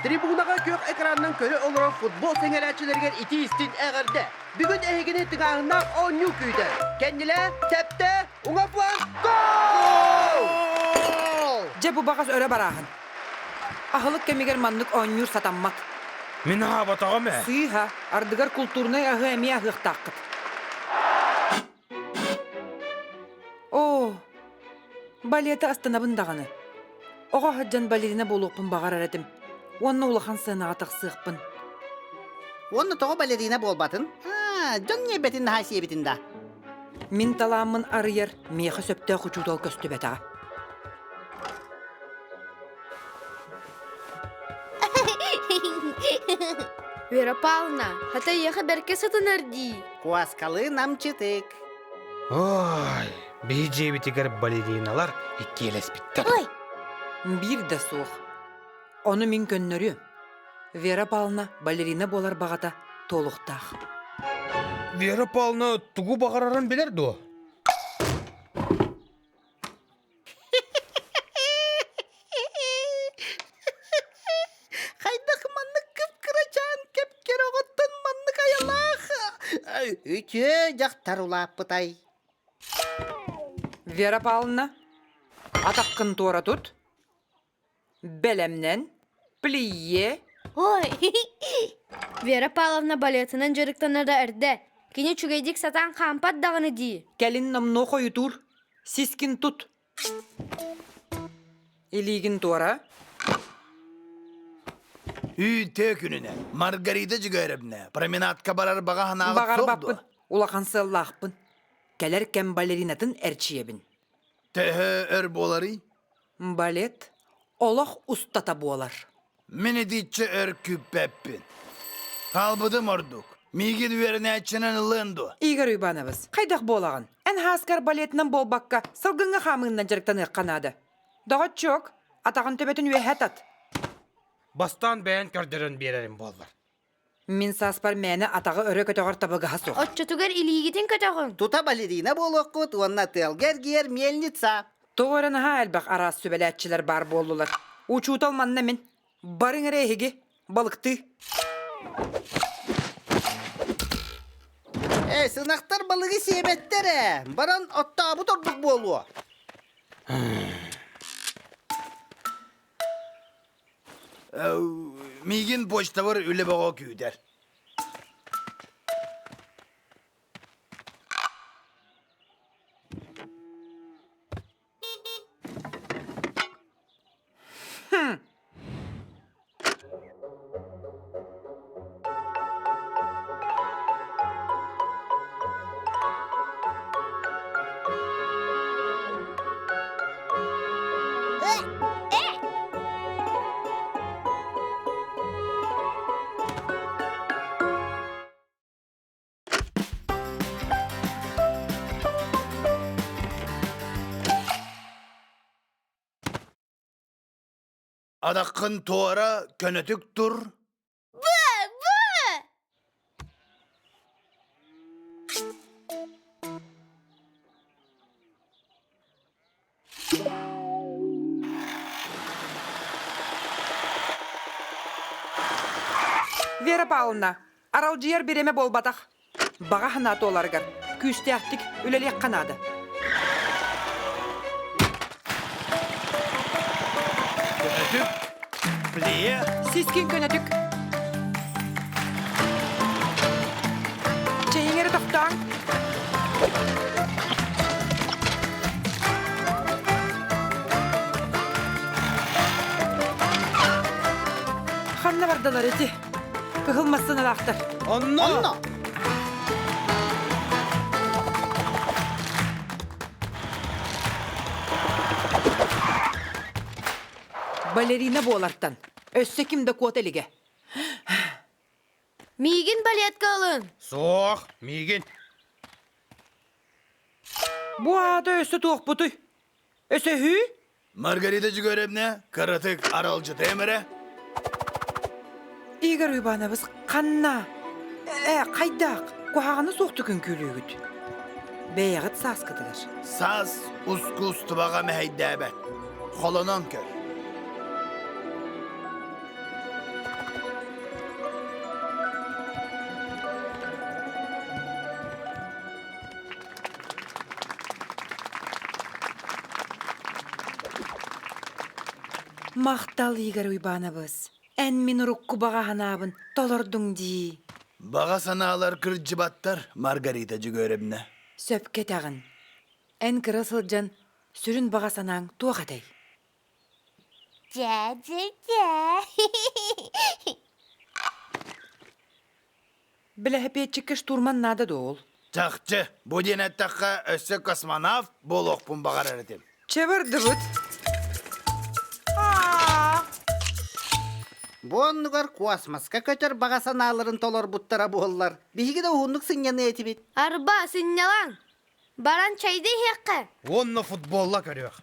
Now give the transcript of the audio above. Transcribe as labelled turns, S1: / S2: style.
S1: Трибунаҕа күөх экранынан көрө олорор футбол сэҥээрээччилэригэр итии-истиҥ эҕэрдэ! Бүгүн эһигини тыҥааһыннаах оонньуу күүтэр. Кэннилэ, тэптэ, уҥа фланг, гол!
S2: Дьэ бу баҕас өрө барааһын. Аһылык кэмигэр маннык оонньуур сатаммат.
S3: Мин аһаабатаҕым ээ.
S2: Сыыһа, ардыгар култуурунай аһы эмиэ аһыахтааххыт. Оо, балеты астынабын даҕаны. Оҕо сылдьан балерина буолуохпун баҕарар этим уонна улахан сыанаҕа тахсыахпын.
S4: Уонна тоҕо балерина буолбатын? Аа, дьон ньиэрбэтин наһаа сиэбитин да.
S2: Мин талааммын арыйар миэхэ сөптөөх учуутал көстүбэтэҕэ.
S5: Вера Павловна, хата эйиэхэ бэркэ сытынар дии.
S4: Куоскалыы намчытык.
S3: Ой, биһи дьиэбитигэр балериналар иккиэлэспиттэр.
S5: Ой!
S2: Биир да суох. Ону мин көннөрүөм. Вера Павловна балерина буолар баҕата туолуохтаах.
S3: Вера Павловна тугу баҕарарын билэр дуо?
S4: Хайдах маннык кып-кырачаан кэп-кэрэ оҕоттон маннык айылаах үтүө дьахтар улааппытай.
S2: Вера Павловна, атаххын туора тут. Бэлэмнэн, плие.
S5: Ой, Вера Павловна балетынан дьарыктанара эрдэ. Кини үчүгэйдик сатаан хаампат даҕаны дии.
S2: Кэлин номнуо хойутуур. Сискин тут. Илиигин туора.
S6: Үүтэ күнүнэ Маргарита Дьүгөөрэбнэ променадка барар баҕа санааҕыт суох дуо?
S2: Баҕарбаппын. Улахан сыаллаахпын. Кэлэр кэм балеринатын эрчийэбин.
S6: Төһө өр буоларый?
S2: Балет олох устата буолар.
S6: Мин итиччэ өр күүппэппин. Хаалбытым ордук. Миигин үөрэнээччинэн ылыан дуо?
S2: Игорь Иванович, хайдах буолаҕын? Эн хааскар балетынан буолбакка, салгыҥҥа хаамыыннан дьарыктаныахха наада. Доҕоччуок, атаҕын төбөтүн үөһэ тат.
S3: Бастаан бэйэн көрдөрөн биэрэрим буоллар.
S2: Мин сааспар мээнэ атаҕы өрө көтөҕөр табыгаһа суох.
S5: Оччотугар илиигитин көтөҕүҥ.
S4: Тута балерина буолуоххут уонна тыалга эргийэр мельница.
S2: Тоҕо эрэ наһаа элбэх араас сүбэлээччилэр баар буоллулар. Учуутал манна мин. Барыҥ эрэ эһиги, балыктыы.
S4: Ээ, сынахтар балыгы сиэбэттэр ээ. Баран оттообут ордук буолуо.
S6: Миигин почтабар үлэ бөҕө күүтэр. Адаххын туора көнөтүк тур.
S2: Вера Павловна, аралдьыйар бириэмэ буолбатах. Баҕа санаа туоларыгар күүстээхтик үлэлиэххэ наада.
S6: Көнөтүк, плие.
S2: Сискин көнөтүк. Чэйиҥ эрэ тохтооҥ. Ханна бардылар ити? Кыһыл массыыналаахтар.
S6: Онно!
S4: Онно!
S2: Балерина буолартан өссө ким да куота илигэ.
S5: Миигин балетка ылын.
S3: Суох, миигин.
S2: Бу аата өссө туохпутуй? Өсөһүү?
S6: Маргарита Дьүгөрэбнэ кыратык аралдьытыам эрэ.
S2: Игорь Иванович ханна? Э, хайдах? Куһаҕаны суохтук үҥкүүлүүгүт. Бэйэҕит сааскытыгар.
S6: Саас ускуустубаҕа мэһэйдээбэт. Холонон көр.
S2: Махтал, Игорь Уйбаанабыс. Эн мин урукку баҕа санаабын толордуҥ дии.
S6: Баҕа санаалар кырдьыбаттар, Маргарита Дьөгүөрэбнэ.
S2: Сөпкө этэҕин. Эн кыра сылдьан сүрүн баҕа санааҥ туох этэй?
S7: Дьэ-дьэ-дьэ.
S2: Бэлэһэпиэтчиккэ штурман наада дуо ол?
S6: Чахчы, бу диэн эттэххэ, өссө космонавт буолуохпун баҕарар этим.
S2: Чэ бардыбыт.
S4: Бу оннугар космоска көтөр баҕа санааларын толорбуттара буоллар, биһиги да уһуннук сынньаныа этибит.
S5: Арба, сынньалаҥ! Баран чайда иһиэххэ.
S3: Уонна футболла көрүөх.